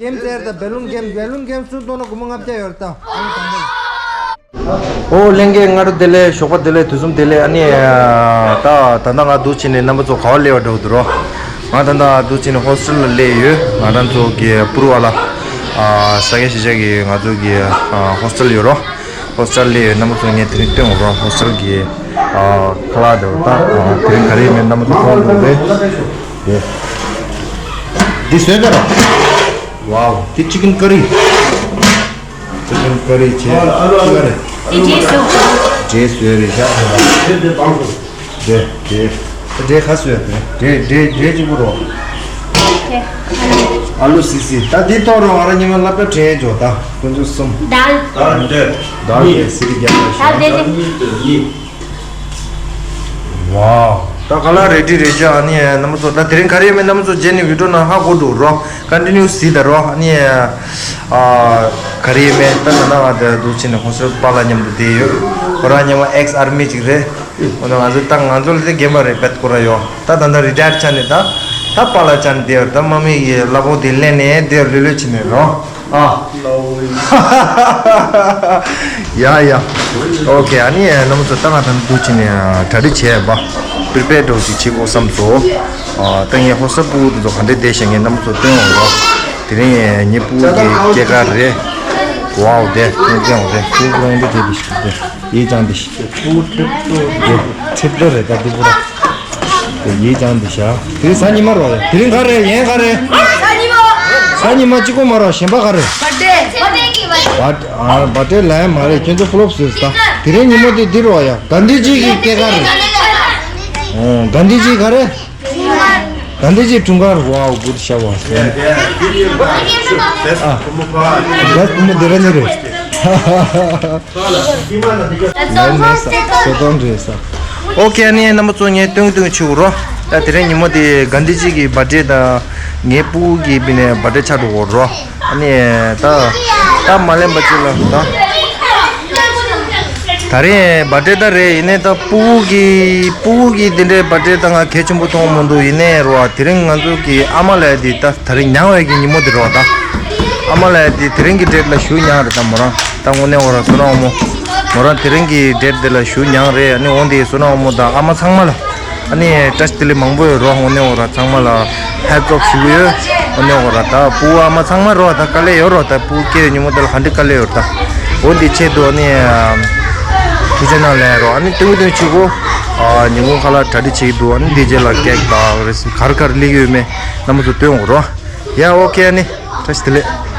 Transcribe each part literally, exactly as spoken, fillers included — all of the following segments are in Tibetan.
ཀེམ་ཟེར་ད་བེ་ལུན་ཀེམ། བེ་ལུན་ཀེམ་སུ་གཏོང་ན་སྒོར་མོ་ལྔ་བརྒྱ་ཡོད་ད། ཨོ་ལྷན་རྒྱས་སྔ་དྲོ་བདེ་ལེགས། ཞོགས་པ་བདེ་ལེགས། དུས་གསུམ་བདེ་ལེགས། ཨ་ནི་ད་ད་ལྟ་ང་འདུག་བྱས་ནས་རྣམ་པ་ཚོ་ག་པར་སླེབས་པ་འདྲ་བོ་འདུག་རོ། ང་ད་ལྟ་འདུག་བྱས་ནས་ཧོ་སི་ཊེལ་ལ་སླེབས་ཡོད། ང་རང་ཚོ་གི་པུ་རུ་ཝ་ལ་ས་དགེ་གཞིས་ཆགས་ཀྱི་ང་ཚོ་གི་ཧོ་སི་ཊེལ་ཡོད་རོ། ཧོ་སི་ཊེལ་སླེབས་ཡོད། རྣམ་པ་ཚོ་ངས་དེ་རིང་སྟོན་འོང་རོ། ཧོ་སི་ཊེལ་གི་ཁ་ལག་འདྲ་བོ་ད་དེ་རིང་ག་རེ་ཡིན་མིན་རྣམ་པ་ཚོ་མཐོང་འདུག་རེད། འདི་བཟོས་པ་རོ། ཝའོ། འདི་ཅི་ཀན་ཀ་རི། ཅི་ཀན་ཀ་རི་བྱས། ཅི་ཀ་རེད། འདི་འབྲས་བཟོས། འབྲས་བཟོས་རེད་ཤག་དེ་དེ་འབྲས་ཁ་བཟོས་རེད། འབྲས་འབྲས་འབྲས་གཅིག་པུ་རོ། ཨ་ལུ་སི་སི། ད་འདི་གཏོང་རོགས། ང་རང་ཉི་མ་སློབ་གྲྭ་དྲན་འཇོག་ད་དཀོན་མཆོག་གསུམ། དཱལ། དཱལ་འདྲ། དཱལ་དེ་སི་རི་རྒྱབ་ལ་ཤག་དཱལ་འདྲ། ཝའོ། ད་ཁ་ལག་རེ་ཌི་རེད་ཤག་ཨ་ནི་རྣམ་པ་ཚོ་ད་དེ་རིང་ག་རེ་ཡོད་མེད་རྣམ་པ་ཚོ་རྗེས་ནས་བི་ཌི་ཡོ་ནང་ཧ་གོ་འགྲོ་རོ། ཀོན་ཊི་ནིའུ་གཟིགས་ད་རོ། ཨ་ནི་ཨ་ག་རེ་ཡོད་མེད། ད་ད་ལྟ་ང་དེ་འདུག་བྱས་ནས་ཧོ་སི་ཊེལ་པཱ་ལགས་མཉམ་དུ་བསྡད་ཡོད། ཁོ་རང་ཉི་མ་ཨེག་སི་ཨར་མི་ཅིག་རེད། འོ་ན་ང་ཚོ་ད་ང་ཚོ་ལ་དེ་རྒན་པ་རེད། བེད་ཁོ་ར་ཡོད། ད་ད་ལྟ་རི་ཊ་ཡར་ཆགས་ནས་ད་ད་པཱ་ལགས་ཆགས་ནས་བསྡད་ཡོད། ད་མ་མི་ཡི་གླ་ཕོགས་དེ་ལེན་ནས་བསྡད་ཡོད། ལྷོད་ལྷོད་བྱས་ནས་རོ། ཨ། ཡ་ཡ། ཨོ་ཁེ། ཨ་ནི་རྣམ་པ་ཚོ་ད་ང་ད་འདུག་བྱས་ནས་གྲ་སྒྲིག་བྱས་པ། པི་རི་པེར་འདྲ་བོ་ཅིག་བྱེད་དགོས་བསམ་སོང་། ཨ། ད་ངས་ཧོ་སི་ཊེལ་སྤུ་གུ་དེ་ཚོ་ག་འདྲས་བསྡད་བཞག་ངས་རྣམ་པ་ཚོ་སྟོན་འོང་རོགས། དེ་རིང་ངའི་སྤུ་གུ་གི་སྐྱེས་སྐར་རེད། ཝའོ། དེ་ངས་སྟོན་འོང་། དེ་སྤུ་གུ་རང་འདི་བསྡད་དེ་ཤི་དེ་ཡིད་ཅང་དེ་ཤི། ཁྲིད་དེ་རེད་ད་འདི་པུ་ར། དེ་ཡིད་ཅང་དེ་ཤ། དེ་གཟའ་ཉི་མ་རོ་ཡ། དེ་རིང་ག་རེ་ཡིན་ག་རེ། གཟའ་ཉི་མ། གཟའ་ཉི་མ་གཅིག་པོ་མ་རོ། གཞན་པ་ག་རེ། བྷར་ཌེ། བྷར་ཌེ་ལ་ཡ་མ་རེད། ཁྱོད་ཚོ་ཕོ་ལོབ་བཟོས་ད། དེ་རིང་ཉིན་མོ་དེ་འདི་རོ་ཡ། གྷན་དྷི་ཇི་གི་སྐྱེས་སྐར་རེད། ཨོ་གྷན་དྷི་ཇི་ག་རེ། གྷན་དྷི་ཇི་འཁྲུངས་སྐར། ཝའོ་གུཌ་ཤ་ཝ། ཨ། བྷེ་སི་ཊི་བུ་མོ་དེ་ར་ནི་རེད། ལན་མེད་ས། ཟོ་དོན་རེད་ས། ཨོ་ཁེ། ཨ་ནི་རྣམ་པ་ཚོ་ངས་སྟོན་སྟོན་བྱེད་དགོས་རོ། ད་དེ་རིང་ཉིན་མོ་དེ་གྷན་དྷི་ཇི་གི་བྷར་ཌེ་དང་ངའི་སྤུ་གུ་གི་བི་ནས་བྷར་ཌེ་ཆགས་འགྲོ་གོ་རོ། ཨ་ནི་ད་ད་མ་ལེན་པ་ཅིག་ལ་ད། ད་རེས་བྷར་ཌེ་ད་རེད། ཡིན་ནའི་ད་སྤུ་གུ་གི་སྤུ་གུ་གི་དེ་འདྲའི་བྷར་ཌེ་ད་ང་གལ་ཆེན་པོ་མཐོང་མི་འདུག་ཡིན་ནའི་རོ། དེ་རིང་ང་ཚོ་གི་ཨ་མ་ལགས་དེ་ད་ད་རེས་མྱང་བའི་གི་ཉིན་མོ་དེ་རོ། ད་ཨ་མ་ལགས་དེ་དེ་རིང་གི་ཌེ་ཊི་ལ་ཞུ་མྱང་རེད་ད་མོ་རང་། ད་དངོས་གནས་འོ་ར་བསོད་ནམས་དབང་མོ། མོ་རང་དེ་རིང་གི་ཌེ་ཊི་དེ་ལ་ཞུ་མྱང་རེད། ཨ་ནི་འོང་དེ་བསོད་ནམས་དབང་མོ་དང་ཨ་མ་ཚང་མ་ལ། ཨ་ནི་བཀྲ་ཤིས་བདེ་ལེགས་མང་པོ་ཡོད་རོགས། དངོས་གནས་འོ་ར་ཚང་མ་ལ་ཧེ་ཙོག་ཞུ་གི་ཡོད། དངོས་གནས་འོ་ར་ད་སྤུ་གུ་ཨ་མ་ཚང་མ་རོགས་ད་དཀའ་ལས་ཡོད་རོགས། ད་སྤུ་གུ་སྐྱེས་ཉིན་མོ་དེ་ལ་ག་འདྲ་དཀའ་ལས་ཡོད་ད། འོ་འདི་ཆེད་དུ་ཨ་ནི་ཐུགས་རྗེ་གནང་ལན་རོགས། ཨ་ནི་སྟོན་གི་སྟོན་གི་བྱེད་དགོས། ཉིན་གུང་ཁ་ལག་གྲ་སྒྲིག་བྱེད་ཀྱི་འདུག་ཨ་ནི་འདི་རྗེས་ལ་ཀེག་དང་རེ་སི་གར་གར་སླེབས་ཀྱི་ཡོད་མེད་རྣམ་པ་ཚོ་སྟོན་འོང་རོགས། ཡ་ཨོ་ཁེ། ཨ་ནི་བཀྲ་ཤིས་བདེ་ལེགས།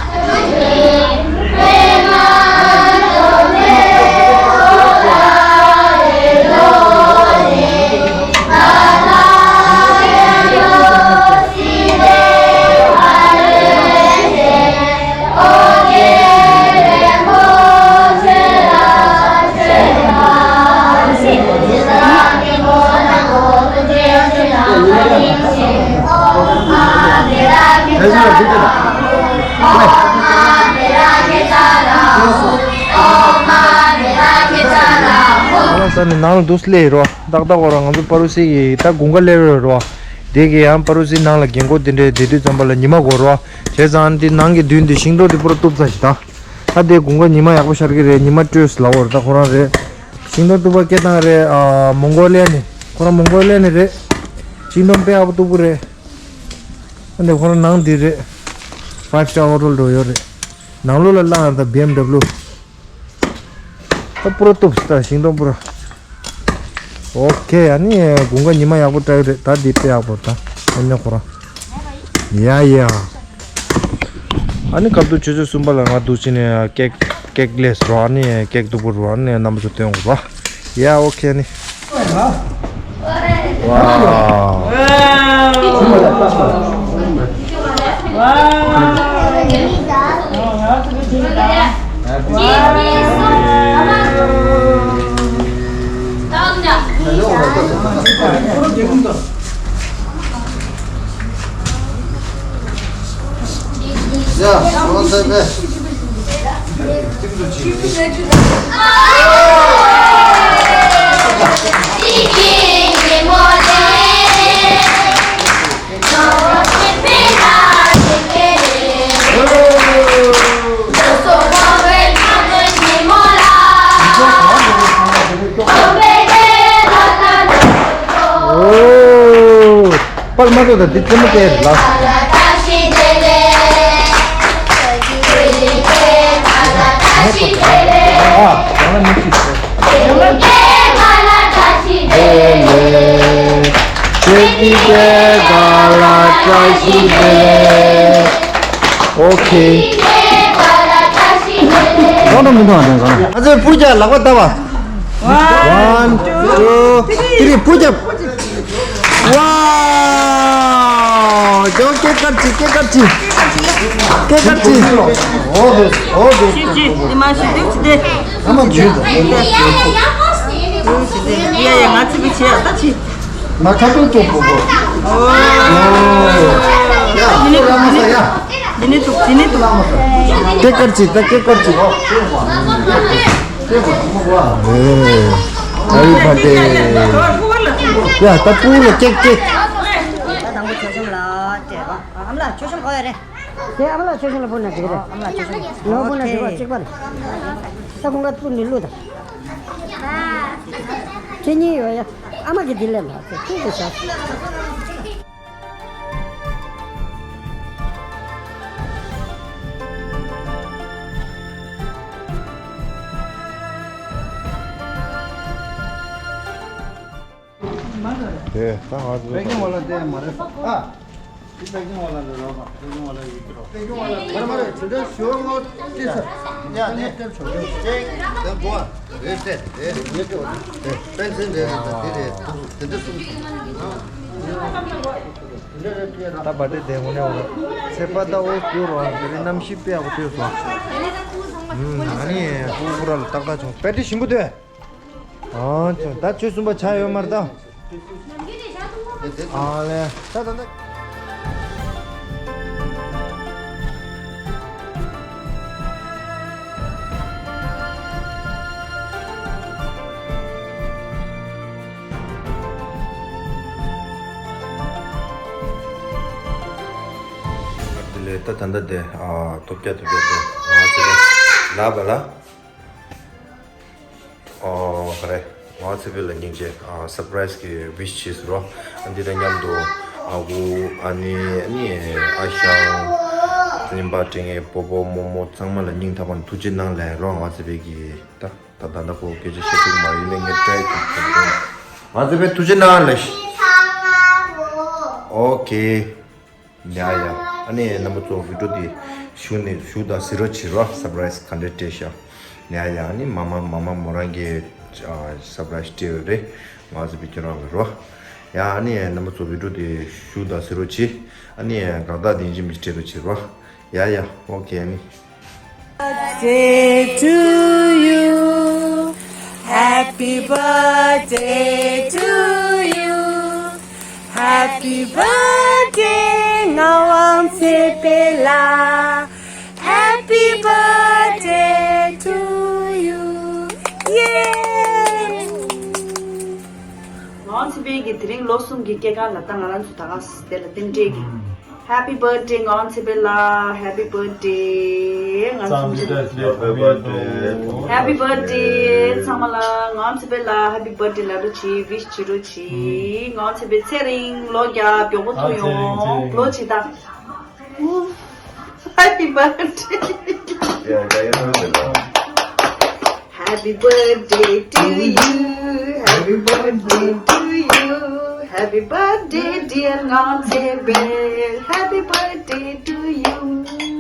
ས་ནས་ནང་ལ་འདུག་སླེབས་རོ། ཏག་ཏག་འོ་ར་ང་ཚོ་པ་རུ་སི་གི་ད་དགུན་ཁ་སླེབས་རོ། དེ་གི་ཡང་པ་རུ་སི་ནང་ལ་རྒན་གོག་དེ་འདྲའི་བསྡད་དུས་ཙམ་པ་ལ་ཉི་མ་འགོར་རོ། བྱས་ཙང་འདི་ནང་གི་མདུན་འདི་ཤིང་ཏོག་འདི་པུ་ར་གཏུབ་ཚར་ཞིག་ད། ད་དེ་དགུན་ཁ་ཉི་མ་ཡག་པོ་ཤར་གི་རེད། ཉི་མ་སྤྲོས་སུ་ལའོ་ར་ད་ཁོ་རང་རེད། ཤིང་སྡོང་གཏུབ་པ་སྐད་བཏང་རེད། ཨ། མོང་གོ་ལི་ཡ་ནས། ཁོ་རང་མོང་གོ་ལི་ཡ་ནས་རེད། ཤིང་སྡོང་དཔེ་ཡག་པོ་གཏུབ་གི་རེད། ཨ་ནི་ཁོ་རང་ནང་འདི་རེད། ཕའིབ་སི་ཊར་ཧོ་ཊེལ་འགྲོ་ཡོད་རེད། ནང་ལོགས་ལ་བླངས་ད་བི་ཨེམ་ཌབ་ལུ། ད་པུ་ར་གཏུབ་ད་ཤིང་སྡོང་པུ་ར། ཨོ་ཁེ། ཨ་ནི་དགུན་ཁ་ཉི་མ་ཡག་པོ་བཀྲ་གི་རེད། ད་འདི་དཔེ་ཡག་པོ་རེད་ད། ཨ་ནི་ཁོ་རང་། ཡ་ཡ། ཨ་ནི་སྐབས་དུ་ཆུ་ཚོད་གསུམ་པ་ལ་ང་འདུག་ཕྱིན་ནས་ཀེག་ཀེག་ལས་རོ། ཨ་ནི་ཀེག་སྡུག་པོ་རོ། ཨ་ནི་རྣམ་པ་ཚོ་སྟོན་དགོས་རོ། ཡ་ཨོ་ཁེ། ཨ་ནི། ཝའོ། མ་གཏོགས་ད་འདི་རྩེད་མོ་སྐད་རེད་ལ། ཨ། ཡང་ན་མི་ཤེས། ཨོ་ཁེ། གང་འགྲོ་མི་འདུག་ཨ། ང་ཚོས་ཕུར་རྒྱག་ལག་པ་བརྡབ་པ། One, two, three. ཕུར་རྒྱག Wow! ཇོ་སྐད་ཀར་ཅི། སྐད་ཀར་ཅི། སྐད་ཀར་ཅི། ཨོ་ཧེ། ཨོ་ཧེ། ཅི་ཅི། ཨི་མ་ཤི་དེ་ཅི་དེ། ཨ་མ་ཇུས་དང་། ཡ་ཡ། ང་ཚི་བི་ཆེ་ད་ཅི། ང་ཁ་ཏུ་ཅོ་པོ་པོ། ཨོ། ཡ་ཁོ་ར་མ་ས་ཡ། དེ་ནི་ཐུག་དེ་ནི་ཐུག་སྐད་ཀར་ཅི། ད་སྐད་ཀར་ཅི། ཨེ། ཨ་རི་ཕ་ཏེ། ཡ་ད་པུ་ལ་ཀེག་ཀེག་ད་དང་པོ་ཆོས་སྐྱོང་ལ་སྤྲད་པ། ཨ་མ་ལགས་ཆོས་སྐྱོང་ག་བ་རེད། དེ་ཨ་མ་ལགས་ཆོས་སྐྱོང་ལ་ཕུལ་ན་འགྲིག་རེད། ཨ་མ་ལགས་ཆོས་སྐྱོང་ལ་ཕུལ་ན་འགྲིག་པ་གཅིག་པ་རེད། ད་ཁོང་ཁ་ཐུག་ནས་བླུགས་དང་། ཁྱེད་གཉིས་ཡོད་ཡ། ཨ་མ་གི་དེ་ལས་མ་ཚད་ཁྱེད་ཀྱི་ཞག་དེ་ད་ང་ཚོ་པེ་ཀིང་ཝ་ལ་དེ་མ་རེད་པ། ཨ། དེ་པེ་ཀིང་ཝ་ལ་ལ་རོ་པ། པེ་ཀིང་ཝ་ལ་ཡིན་གྱི་རོ། པེ་ཀིང་ཝ་ལ་མ་རེད་མ་རེད། དེ་འདྲ་ཞོ་ངོ་ཏི་ས། ཡ་ནི་ཏེ་ཆོ་ཡོ། ཅེ། དེ་གོ་རེད་ཟེར། དེ་ངེད་ཀྱི་ཝ་ལ་དེ་པེན་སིན་རེད་ཟེར། དེ་རེད། དེ་འདྲ་གསུམ་སོང་། ད་བ་དེ་དེ་ངོ་ནས་འོ་ཚེ་པ་ད་འོ་ཀྱུ་རོ། དེ་རིང་གནམ་གཤིས་དཔེ་ཡག་པོ་ཐོས་སོང་། ཨ་ནི་ཀུ་ཀུ་ར་ལ་ཏག་ཏག་བྱུང་། པེ་ཏི་ཞིམ་པོ་ཐོས། ཨ་ཅོ། ད་ཆོས་གསུམ་པ་ཆགས་ཡོད་མ་རེད་ད། ཨ་ལེ། ད་ད་ད། དེ་ལས་ད་ད་ད་དེ་ཨ་ཐོབ་རྒྱ་ཐོབ་རྒྱ་དེ་ང་ཚོ་ལ་བ་ལ། ཨོ་ཧ་རེ། ང་ཚེ་འཕེལ་ལ་སྙིང་རྗེ། ཨ་སར་པ་རའི་སི་གི་ཝི་ཤི་བྱས་ཟེར་རོ། ཨ་འདི་དང་མཉམ་དུ་ཨ་ཁུ། ཨ་ནི་ཨ་ནི་ཨ་ཞང་། གླིང་པ་དྲེང་ངེ། སྤོ་བོ་རྨོ་མོ་ཚང་མ་ལ་སྙིང་ཐག་པ་ནས་ཐུགས་རྗེ་གནང་ལབ་རོ། ང་ཚེ་འཕེལ་གྱི་ད་ད་ད་ད་ཁོ་སྐད་ཆ་བཤད་ཐུབ་མ་ཡིན་ན་ངས་ཏྲའི་ཐུབ་ཐུབ་རོ། ང་ཚེ་འཕེལ་ཐུགས་རྗེ་གནང་ལབ་ཤིག་ཨོ་ཁེ། ཡ་ཡ། ཨ་ནི་རྣམ་པ་ཚོ་བི་ཌིའོ་འདི་ཞུ་ནས་ཞུ་དང་གཟིགས་རོགས་བྱེད་རོགས། སར་པ་རའི་སི་ག་འདྲ་སྤྲད་ཤག་ཡ་ཡ། ཨ་ནི་མ་མ་མ་མ་མོ་རང་གིས་ཨ་སར་པ་རའི་སི་སྤྲད་ཡོད་རེད། ང་ཚོ་བི་ཁྱོད་རང་ལ་རོ། ཡ་ཨ་ནི་རྣམ་པ་ཚོ་བི་ཌིའོ་འདི་ཞུ་དང་གཟིགས་རོགས་བྱེད། ཨ་ནི་དགའ་རྟགས་དེ་འཇིམ་མི་སྤྲད་རོགས་བྱེད་རོ། ཡ་ཡ། ཨོ་ཁེ། ཨ་ནི། Birthday to you. Happy birthday to you. Happy birthday ངག་དབང་ཚེ་འཕེལ་ལགས། Happy birthday to you. ཡེ། ངག་དབང་ཚེ་འཕེལ་གྱི་དེ་རིང་ལོ་གསུམ་གྱི་སྐྱེས་སྐར་ལ་ད་ང་རང་ཚོ་ད་ག་དེ་ལ་རྟེན་འབྲེལ་གྱི། Happy birthday ངག་དབང་ཚེ་འཕེལ་ལགས། Happy birthday ང་ཚོ། Happy birthday ཚང་མ་ལ། ངག་དབང་ཚེ་འཕེལ་ལགས་Happy birthday ལབ་རོགས་བྱེད། ཝི་ཤི་བྱེད་རོགས་བྱེད། ངག་དབང་ཚེ་འཕེལ་ཚེ་རིང་ལོ་བརྒྱ་མགྱོགས་པོ་ཐུག་ཡོང་། ལོ་ཅིག་ད། Happy birthday. Yeah, yeah, yeah. Happy birthday to you. Happy birthday to you. Happy birthday, dear ངག་དབང་ཚེ་འཕེལ། Happy birthday to you.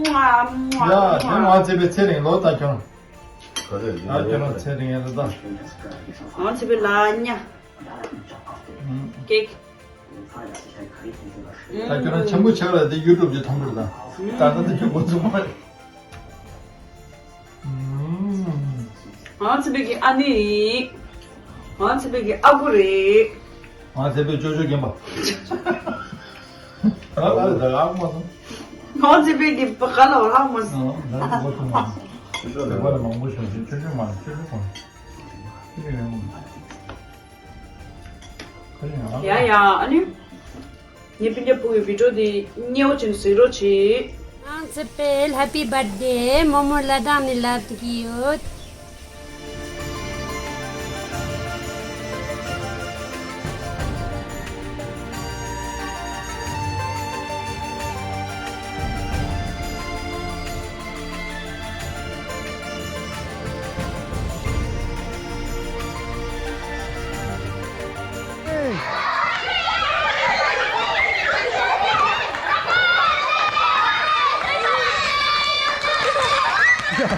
ཡ། ངག་དབང་ཚེ་འཕེལ་ཚེ་རིང་ལོ་ད་ཁྱོད། ད་ཁྱོད་རང་ཚེ་རིང་ཡ་ད་ད། ངག་དབང་ཚེ་འཕེལ་ལགས་ཉ། ཀེག་ད་ཁྱོད་རང་ཆེན་པོ་ཆགས་ལ་དེ་ཡུ་ཊུབ་ཀྱི་མཐོང་གྲོལ་དང་། ད་ལྟ་དེ་ཁྱོད་འགོ་ཚུགས་མ་རེད། ངག་དབང་ཚེ་འཕེལ་གྱི་ཨ་ནེ་རེད། ངག་དབང་ཚེ་འཕེལ་གྱི་ཨ་ཁུ་རེད། ངག་དབང་ཚེ་འཕེལ་ཅོ་ཅོ་རྒན་པ། ད་ལྟ་ད་ཨ་ཁུ་མ་སོང་། ངག་དབང་ཚེ་འཕེལ་གྱི་པ་ག་ལ་བ་ཧ་མ་སོང་། ད་ལྟ་འགོ་ཚུགས་མ་སོང་། ལས་པ་ལ་མང་པོ་བྱུང་ཞིང་ཅོ་ཅོ་མ་ཅོ་ཅོ་གོང་། ཅོ་ཅོ་ཡོང་གི་མ་རེད། ཡ་ཡ། ཨ་ནི། ངའི་སྤུན་ཀྱག་བུ་གི་བི་ཌིའོ་འདི་མཉེས་པོ་བྱས་ནས་གཟིགས་རོགས་གྱིས། ངག་དབང་ཚེ་འཕེལ་Happy birthday རྨོ་མོ་ལ་དྭགས་ནས་ལབ་ཀྱི་ཡོད། 待て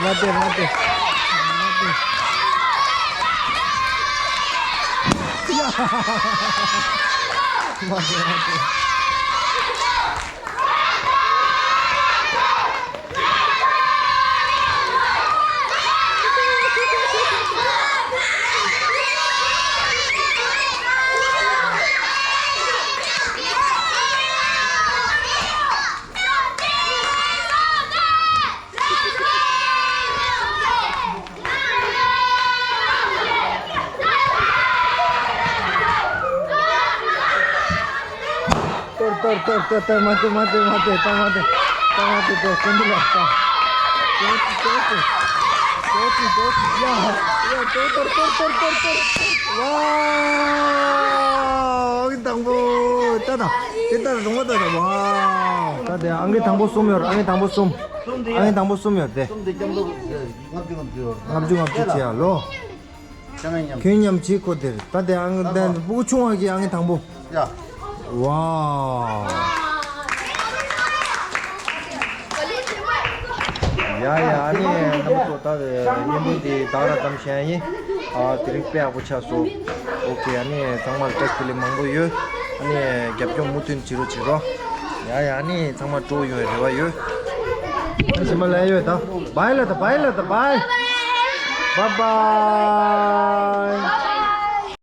待て待て。いや、待て待て。གཏོར་གཏོར་གཏོར་གཏོར། ད་མ་ཏེ་མ་ཏེ་མ་ཏེ། ད་མ་ཏེ། ད་མ་ཏེ། ད་ཀུན་འདི་ལ་ད། ཏོར་ཏོར་ཏོར་ཏོར། ཡ་ཡ། ཏོར་ཏོར་ཏོར་ཏོར་ཏོར་ཏོར། ཝའོ། ཨང་ཀི་དང་པོ། ད་ད། དེ་ལྟར་རོང་བ་ད་ད། ཝའོ། ད་དེ་ཨང་ཀི་དང་པོ་གསུམ་ཡོད། ཨང་ཀི་དང་པོ་གསུམ། ཨང་ཀི་དང་པོ་གསུམ་ཡོད་དེ། གསུམ་དེ་སྐྱབས་མགོན་ལྔ་བཅུ་ང་བཅུ་ཡོད། ལྔ་བཅུ་ང་བཅུ་བྱེད་ཡ་ལོ། ཁྱོད་མཉམ་གཅིག་ཁོ་དེར། ད་དེ་ཨང་ད་སྤུ་གུ་ཆུང་བ་གི་ཨང་ཀི་དང་པོ། ཡ། ཝའོ། ཡ་ཡ། ཨ་ནི་རྣམ་པ་ཚོ། ད་དེ་བརྙན་ཐུང་འདི་ད་ག་རང་ཙམ་བཤད་ཡ་ཡིན། ཨ། དེ་རིང་དཔེ་ཡག་པོ་ཆགས་སོང་། ཨོ་ཀེ། ཨ་ནི་ཚང་མར་བཀྲ་ཤིས་བདེ་ལེགས་མང་པོ་ཡོད། ཨ་ནི་རྒྱབ་སྐྱོར་མུ་མཐུད་བྱེད་རོགས་བྱེད་རོགས། ཡ་ཡ། ཨ་ནི་ཚང་མ་སྤྲོ་ཡོང་བའི་རེ་བ་ཡོད། ཨ་ནི་ཞིམ་པ་ལས་ཡོད་ད། བའི་ལ་ད། བའི་ལ་ད། བའི། བའི་བའི།